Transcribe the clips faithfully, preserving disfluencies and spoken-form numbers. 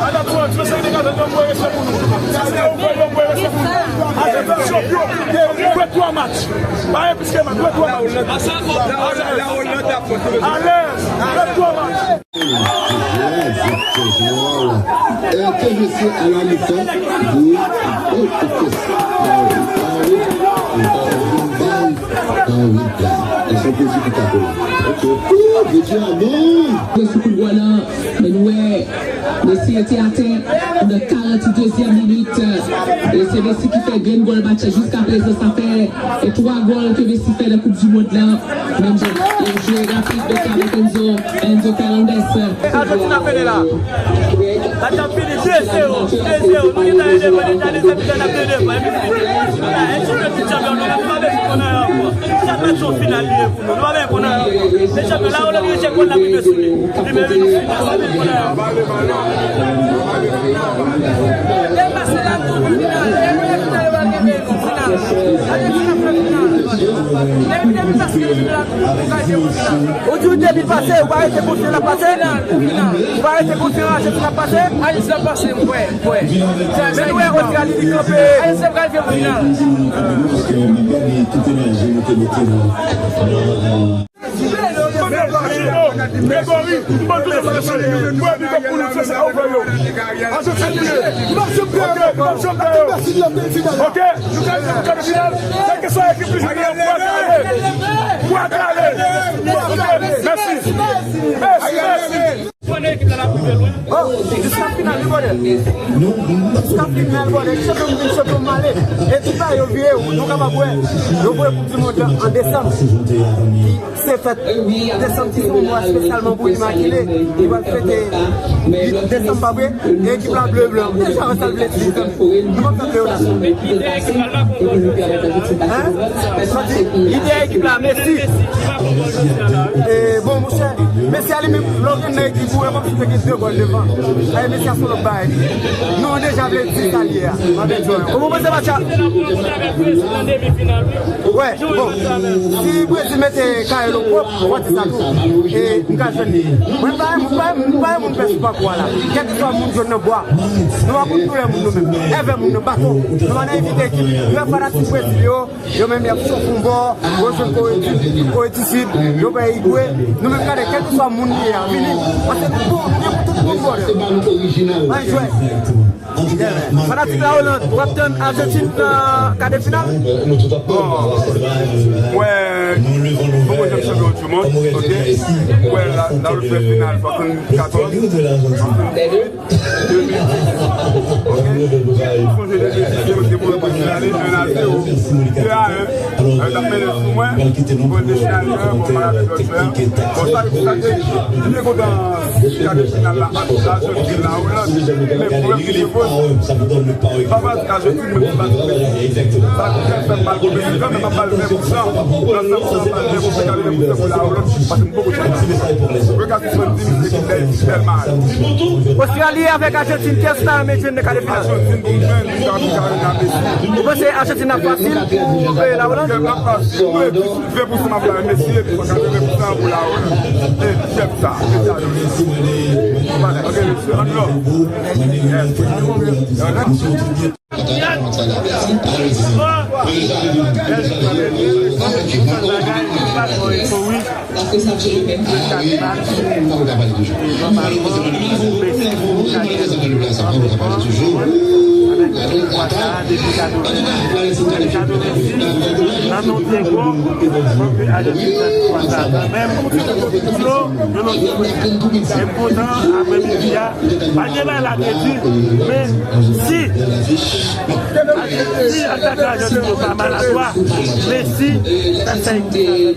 Ala pou antre, se degaje yon gwo respè pou nou. Se yon gwo, yon gwo respè pou nou. Ajantin chanpyon. Jwe twa match. Pa gen plis ke match. Jwe twa match. Alèz. Jwe twa match. T G C à la mi-temps. Deux. Oh, ok. Ah oui, ah oui. Ah oui, ah oui. Elles sont posées tout à fait. Ok. Ouh, Dieu, ah bon. Mwen sou kout bwa nan, men nou wè, Messi rete atè nan karanndezyèm minit. E se Messi ki fè grenn gòl match la jiska prezan. Sa fè e twa gòl ke Messi fè nan Koup di Mond lan. Menm jan l jwe rapid, Messi avèk Enzo, Enzo Fernandez. Argentina fini la. Match la fini de zewo, de zewo. Nou gentan ede, nou gentan ede, nou gentan ede. Enzo fè ti chanpyon, nou pa bezwen konn anyen ankò. Sa match yon final li ye. Nou pa bezwen konn anyen ankò. Se chanpyon la, ou lè vin chèk kòd la, vin sou li. Li menm, li nou fini, sa vin konn anyen ankò. Ou di w depi l pase, ou pa rete konfyan l ap pase? Ou pa rete konfyan Ajantin ap pase? Ajantin ap pase, m kwè, m kwè. Men nou wè Ostrali li kanpe. Ajantin ap kalifye pou final. Grégory, m ban tout sa chanje. Mwen big up pou nou, se sa ou fè yo. Ajantin li ye. Ok, n ap chanpyon yo. Ok, nou ka rive nan kade final. Kèlkeswa ekip li jwenn nan, pou a kale. Pou a kale. Mèsi. Mèsi, mèsi. Oh, jiska final, wi, brother. Jiska final, brother. Chanpyon, chanpyon male. Ekip la, yo vire, nou kapab wè. Yo voye Koup di Mond lan an desanm. Ki se fèt desanm, ki se yon mwa espesyalman pou Imakile. Li pral fete uit desanm, pa vre? E ekip la ble blan. Deja, sa l vle di. Nou p ap fè pleyo la. Hein? Sa di? Lidè ekip la, Messi. E, bon, monchè, Messi a li menm, lè w gen nan ekip ou, e kòmsi te gen de gòl devan. Aye, Messi a se yon lòt bagay li ye. Nou deja vle di sa li ye a. Mwen menm jwè. Kòman w panse match la? Wè, bon. Si Brezil mete Carrello pwòp, w a di sa tou. E m ka jwenn li. Mwen pa, mwen pa, mwen pa yon moun pè sou pakou a la. Kèlkeswa moun jwenn nan bwa. Nou pa konn koulè moun nou menm. Èvè moun nan bato. Nou pa nan envite ekip. Nou wè fanatik Brezil yo. Yo menm y ap sof yon bò. Yo jwenn Kore di, Kore di Sid. Yo bay Igwe. Nou menm gade kèlkeswa moun li ye a. Vini. Paske nou bon, nou gen pou tout moun, brother. Ann jwe. Fanatik la Oland, w ap tann Ajantin nan kade final? Bon, mwen, bon, mwen se chanpyon du monde, ok? Mwen, la, la, lòt final, swasannkatòz. Sonje de Messi, de Messi, de a en. Alò, n ap mennen sou mwen. Bon, depi alè, bon, mal avèk lòt jwè. Bon, sa, sa te, m te kontan gade final la, Ajantin la, Oland. Men pwoblèm ki te poze, pa mal Ajantin, men pa mal Messi. Sa ki fè m mal pou Messi, kanmenm m ap ba l ven pou san. Nan sans sa, m ap ba l ven pou san, katreven pou san pou la Oland, paske m poko tande. Regarde, Ostrali avèk Ajantin, kiyès ou ta renmen jwenn nan kade final? Ou panse Ajantin ap fasil pou, eh, la Oland? Ven pou san m ap la Messi, epi san katreven pou san pou la Oland. E, chèf sa. Ok, mesye, ann lò. Pa gen bagay la te di, men si, si atake Ajantin yo pa maladwa, Messi, sa fè yon seri de, yon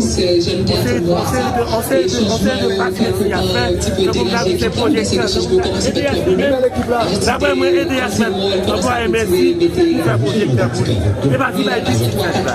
seri de, yon seri de, yon seri de pati Messi ap fè, tankou m ta di se pwojektè, tankou m ta di E D S li menm, daprè mwen E D S menm anplwaye Messi pou fè pwojektè pou li. E pa ti bagay pitit fè sa.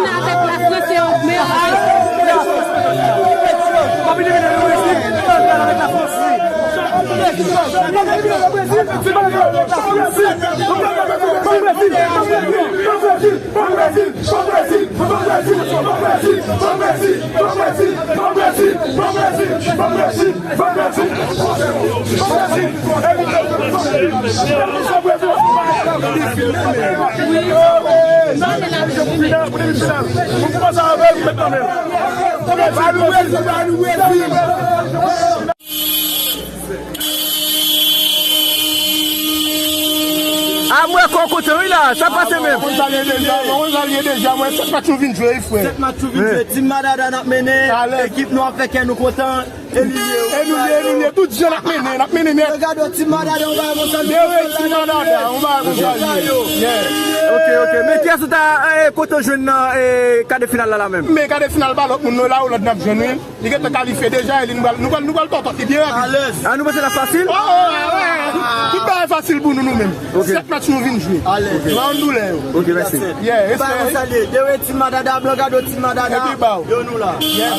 Arjantina avèk Lafrans se yon mèvèy. A, mwen kontan wi la, sa pase menm. Mwen salye deja, mwen salye deja, mwen sèt match nou vin jwe wi, frè. Sèt match nou vin jwe, Team Madada n ap mennen, ekip nou ap fè kè nou kontan. Elimine, elimine, tout jan n ap mennen, n ap mennen nèt. Gado, Team Madada, on bagay konsa, nou dewe Team Madada, on bagay konsa. Yeah. Ok, ok. Men kiyès ou ta, eh, kote w jwenn nan, eh, ka de final la, la menm? Men ka de final pa lòt moun, non, la Olland n ap jwenn wi. Li gentan kalifye deja, e li nou pral, nou pral, nou pral tòtòt li byen rapid. Alèz. A, nou panse l ap fasil? Oh, oh, ah, ouais. Tout bagay fasil pou nou, nou menm. Ok. Sèt match nou vin jwe. Alèz. Nan doulè yo. Ok, mèsi. Yeah, respè. Ba, nou salye. Dewe Team Madada, Blan Gado Team Madada. Epi ba w. Yo nou la. Yeah.